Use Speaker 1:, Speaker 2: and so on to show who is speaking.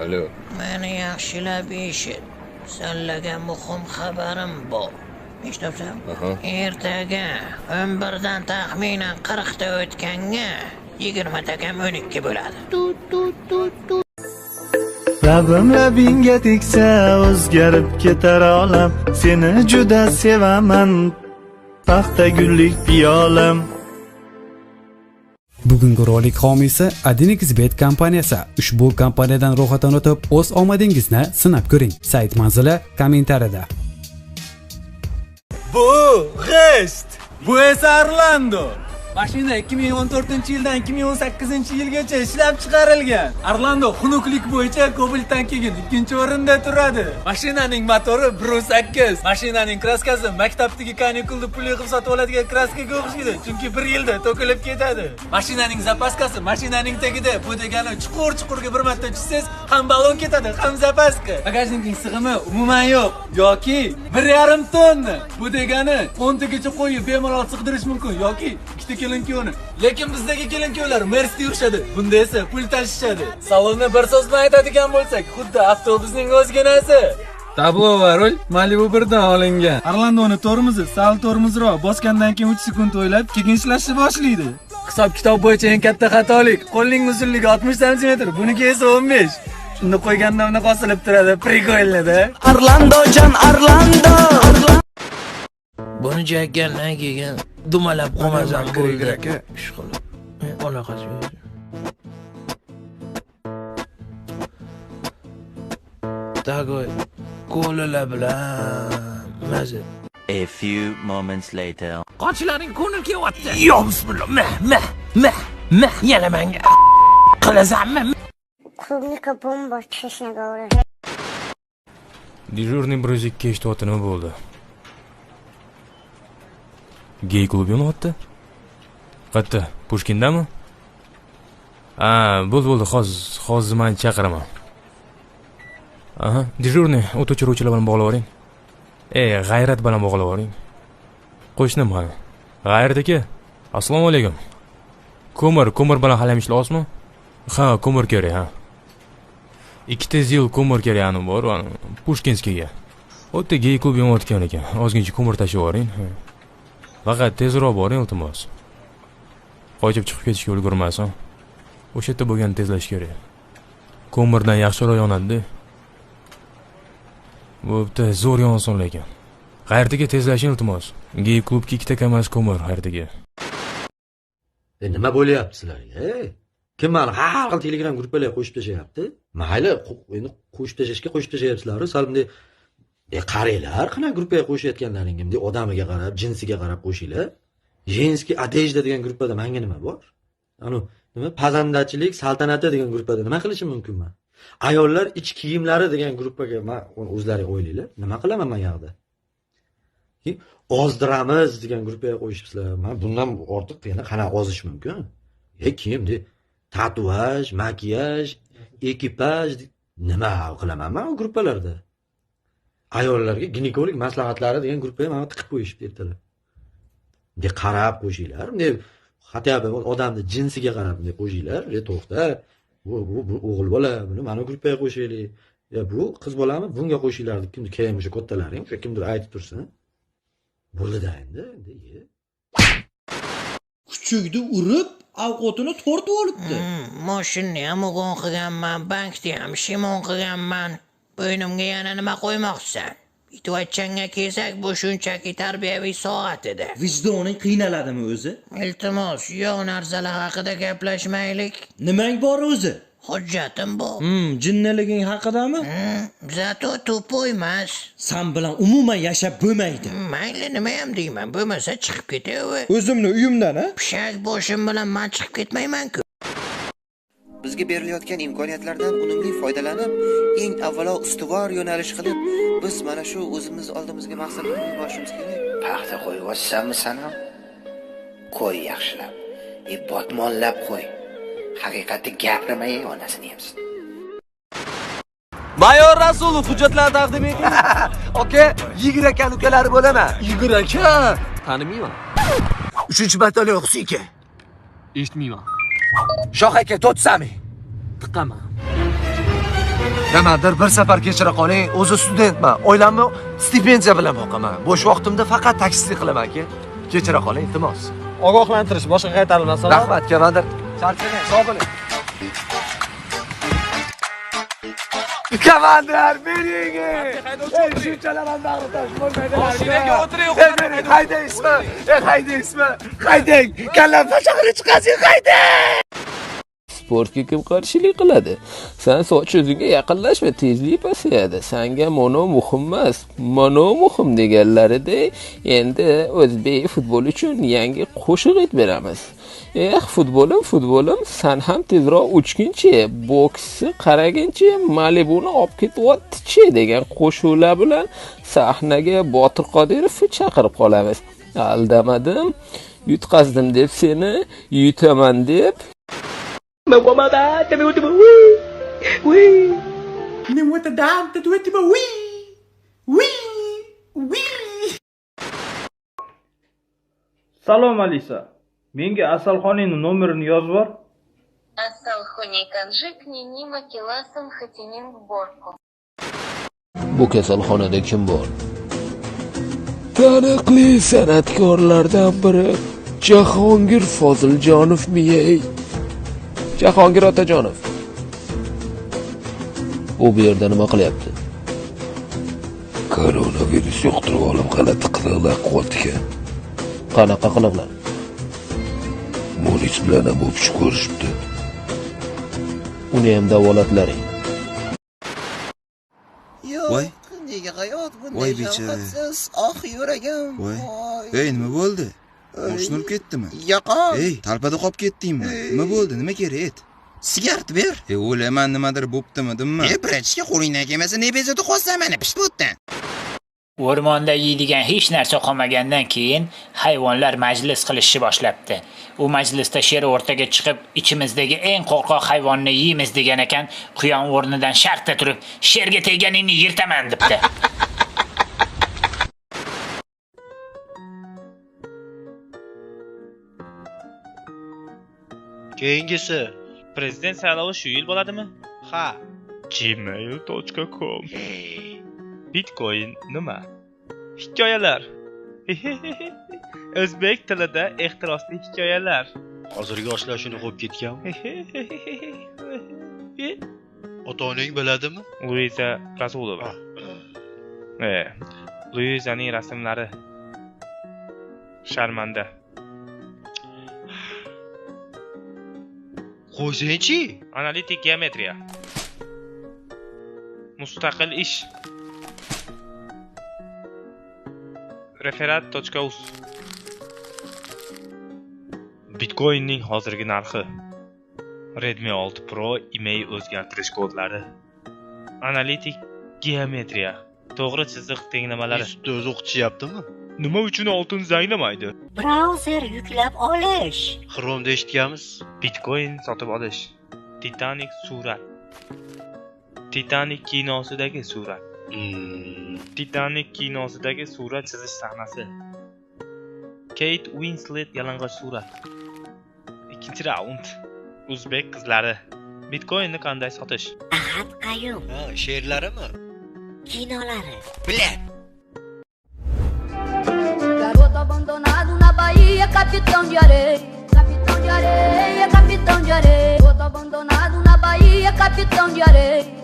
Speaker 1: Alo.
Speaker 2: Meni yaxshilab eshit. Senlarga muhim xabarim bor. Eshityapsan? Ertaga 11dan taxminan 40 ta o'tganga 20 ta kam 12 bo'ladi. Tut tut tut tut.
Speaker 3: Labim labingga tegsa o'zgarib ketar olam. Seni juda sevaman, paxta gullik piyolam.
Speaker 4: Bugungi rolik homiysi Adinxbet kompaniyasi. Ushbu kompaniyadan ro'yxatdan o'tib, o'z omadingizni sinab ko'ring. Sayt manzili kommentariyada.
Speaker 5: Bu g'isht. Bu esa Orlando. Mashina 2014-yildan 2018-yilgacha ishlab chiqarilgan. Orlando xunuklik bo'yicha Cobaltdan keyin 2-o'rinda turadi. Mashinaning motori 1.8. Mashinaning kraskasi maktabdagi kanikulda pul yig'ib sotib oladigan kraskaga o'xshaydi, chunki bir yilda to'kilib ketadi. Mashinaning zapaskasi mashinaning tagida. Bu degani chuqur-chuqurga bir marta tushsangiz, ham balon ketadi, ham zapaska. Bagajnikning sig'imi umuman yo'q yoki 1.5 tonna. Bu degani 10 tagacha qo'yib bemalol sig'dirish mumkin yoki 2 ta kelin kuyovni. Lekin bizdagi kelin kuyovlar Mersga yuqshadi. Bunda esa pul tashishadi. Salonni bir so'z bilan aytadigan bo'lsak, xuddi avtobusning o'zginasi. Tablo va rul Malibu 1dan olingan. Orlandoni tormozi sal tormozroq bosgandan keyin 3 sekund o'ylab, keyin ishlashni boshlaydi. Hisob kitob bo'yicha eng katta xatolik, qo'lning uzunligi 60 sm, buniki esa 15. Shunda qo'yganda bunaqa osilib turadi. Прикольно-da.
Speaker 6: Orlandojon, Orlando.
Speaker 2: Buni chekkandan keyin dumalab qolmasam bo'ldi. Ish qilib. Aloqasi yo'q. Tagoy kolalar bilan maza.
Speaker 7: A few moments later.
Speaker 2: Qochilaring ko'ngil kelyapti. Yo bismillah. Mah mah mah mah yana menga qilasanmi?
Speaker 8: Клубника бомба, честно говоря.
Speaker 9: Дежурный 102 eshityapti, nima bo'ldi? Gey klub yonyapti? Qayerda? Pushkindami? Ha, bo'ldi, bo'ldi, hozir men chaqiraman. Aha, дежурный, o't o'chiruvchilar bilan bog'lab yuboring. Ey, G'ayrat bilan bog'lab yuboring. Qo'shnim hali. G'ayrat aka, assalomu alaykum. Ko'mir bilan hali ham ishlayapsizmi? Ha, ko'mir kerak, ha. 2 zil ko'mir kerak ani bor, ani Pushkinskiyga. O'tda gey klub yonayotgan ekan. Ozgincha ko'mir tashib yuboring. Faqat tezroq boring, iltimos. Qochib chiqib ketishga ulgurmasin. O'sha yerda bo'lgan tezlash kerak. Ko'mirdan yaxshiroq yonadi-da. Bo'pti, zo'r yonsin lekin. G'ayrat aka, tezlashing iltimos. Gey klubga 2 KAMAZ ko'mir G'ayrat aka.
Speaker 10: Nima bo'lyapti sizlarga? Kim mani har xil Telegram gruppalarga qo'shib tashlayapti? Mayli, endi qo'shib tashlashga qo'shib tashlayapsizlar, sal bunday qaranglar, qanaqa gruppaga qo'shayotganlaringga, bunday odamiga qarab, jinsiga qarab qo'shinglar. Женский одежда degan gruppada menga nima bor? Anu, nima pazandachilik saltanati degan gruppada nima qilishim mumkin men? Ayollar ich kiyimlari degan gruppaga men o'zlari o'ylanglar, nima qilaman men yoqda? Keyin ozdiramiz degan gruppaga qo'yishibsizlar. Men bundan ortiq yana qanaqa ozish mumkin? Kim de tatuaj, makiyaj, ekipaj nima qilaman men u gruppalarda? Ayollarga ginekolog maslahatlari degan gruppaga meni tiqib qo'yishibdi ertalab. Bunday qarab qo'shinglar, bunday хотя бы odamni jinsiga qarab bunday qo'shinglar, to'xta, bu o'g'il bola, buni mana gruppaga qo'shaylik. Ya bu qiz bolami, bunga qo'shinglar deb kimdir keyin o'sha kattalaring, o'sha kimdir aytib tursin. Bo'ldi-da endi, endi.
Speaker 6: Kuchukni urib, ovqatini tortib olibdi.
Speaker 2: Mashinani ham o'g'on qilganman, bankni ham shimon qilganman. Bo'ynimga yana nima qo'ymoqchisan? Itvachchangga kelsak, bu shunchaki tarbiyaviy soat edi.
Speaker 6: Vijdoning qiynaladimi o'zi?
Speaker 2: Iltimos, yo'q narsalar haqida gaplashmaylik.
Speaker 6: Nimang bor o'zi?
Speaker 2: Hujjatim bor.
Speaker 6: Jinniliging haqidami?
Speaker 2: Zato to'poy emas.
Speaker 6: San bilan umuman yashab bo'lmaydi.
Speaker 2: Mayli, nima ham deyman, bo'lmasa chiqib ketaver.
Speaker 6: O'zimni uyimdan, ha?
Speaker 2: Pishak boshim bilan men chiqib ketmayman-ku.
Speaker 11: Bizga berilayotgan imkoniyatlardan unumli foydalanib, eng avvalo ustuvor yo'nalish qilib, biz mana shu o'zimiz oldimizga maqsad qo'yib olishimiz kerak.
Speaker 12: Paxta qo'yyapsanmi san ham? Qo'y yaxshilab, botmonlab qo'y. Haqiqatni gapirmay onasini yemsin.
Speaker 5: Mayor Rasulov hujjatlar taqdim eting.
Speaker 13: Aka, Yigir akani ukalari bo'laman.
Speaker 5: Yigir aka, tanimayman.
Speaker 13: 3-batalyon Husiy aka.
Speaker 5: Eshitmayman.
Speaker 13: Shoh aka, to'tsami?
Speaker 5: Tiqaman.
Speaker 13: Nimadir bir safar kechira qoling, o'zi studentman. Oilamni stipendiya bilan boqaman. Bo'sh vaqtimda faqat taksistlik qilaman aka. Kechira qoling, iltimos.
Speaker 5: Ogohlantirish boshqa qaytarilmasin.
Speaker 13: Rahmat, komandir. Charchamang, sog' bo'ling. Komandir, bering! Ey, shunchalar ham bag'ritosh bo'lmaydi.
Speaker 5: Mashinaga o'tiring,
Speaker 13: haydaysizmi? Ey, haydaysizmi? Haydang! Kallam pashag'ini chiqasiz, haydang!
Speaker 1: Sportga kim qarshilik qiladi? San soch o'zingga yaqinlashma, tezlik pasayadi. Sanga mono muhim emas, mono muhim deganlaridek, endi o'zbek futboli uchun yangi qo'shiq aytib beramiz. Eh, futbolim, futbolim, san ham tezroq uchginchi, boksni qaraginchi, Malibuni olib ketyapti-chi degan qo'shiqlar bilan sahnaga Botir Qodirovni chaqirib qolamiz. Aldamadim, yutqazdim deb seni, yutaman deb.
Speaker 14: Salom Alisa. Menga Asalxoning nomerini yozib bor.
Speaker 1: Bu kasalxonada kim bor? Taniqli san'atkorlardan biri Jahongir Foziljonovmi? Jahongir Otajonov. U bu yerda nima qilyapti? Koronavirus yuqtirib olib g'alati qiliqlar qilyapti ekan. Qanaqa qiliqlar? Munis bilan ham o'pishib ko'rishibdi. Uni ham davolatlaring.
Speaker 11: Voy, nega hayot bunday shafqatsiz? Oh, yuragim.
Speaker 3: Voy. Ey, nima bo'ldi? Moshina urib ketdimi?
Speaker 11: Yo'q.
Speaker 3: Ey, talpada qolib ketdingmi? Nima bo'ldi? Nima kerak et?
Speaker 11: Sigaret ber.
Speaker 3: E, o'laman, nimadir bo'ptimi, dimmi?
Speaker 11: E, brachka qo'lingdan kelmasa ne bezovta qolsan mani pishib o'tdan.
Speaker 15: O'rmonda yeydigan hech narsa qolmagandan keyin hayvonlar majlis qilishni boshlabdi. U majlisda sher o'rtaga chiqib, ichimizdagi eng qo'rqoq hayvonni yeymiz degan ekan, quyon o'rnidan shartta turib, sherga teganingni yirtaman debdi.
Speaker 16: Keyingisi prezident saylovi shu yil bo'ladimi? Ha.
Speaker 9: gmail.com. Bitcoin nima? Hikoyalar. O'zbek tilida ehtirosli hikoyalar.
Speaker 10: Hozirgi yoshlar shuni qo'yib ketganmi? Ota-onang biladimi?
Speaker 9: Luiza Rasulova. Luizaning rasmlari. Sharmanda.
Speaker 10: Qo'ysangchi?
Speaker 9: Analitik geometriya. Mustaqil ish. Referat.uz. Bitcoinning hozirgi narxi. Redmi 6 Pro email o'zgartirish kodlari. Analitik geometriya. To'g'ri chiziq tenglamalari.
Speaker 10: Institutda o'zi o'qitishyaptimi?
Speaker 9: Nima uchun oltin zanglamaydi?
Speaker 17: Brauzer yuklab olish.
Speaker 10: Chrome'da eshitganmiz.
Speaker 9: Bitcoin sotib olish. Titanic surat. Titanic kinosidagi surat. Titanic kinosidagi surat chizish sahnasi. Kate Winslet yalang'och surat. Ikkinchi raund. O'zbek qizlari. Bitcoinni qanday sotish?
Speaker 17: Ahad Qayum.
Speaker 10: Ha, she'rlarimi?
Speaker 17: Kinolari.
Speaker 10: Bilan.
Speaker 18: Garoto abandonado na Bahia, capitão de areia. Capitão de areia, capitão de areia. Garoto abandonado na Bahia, capitão de areia.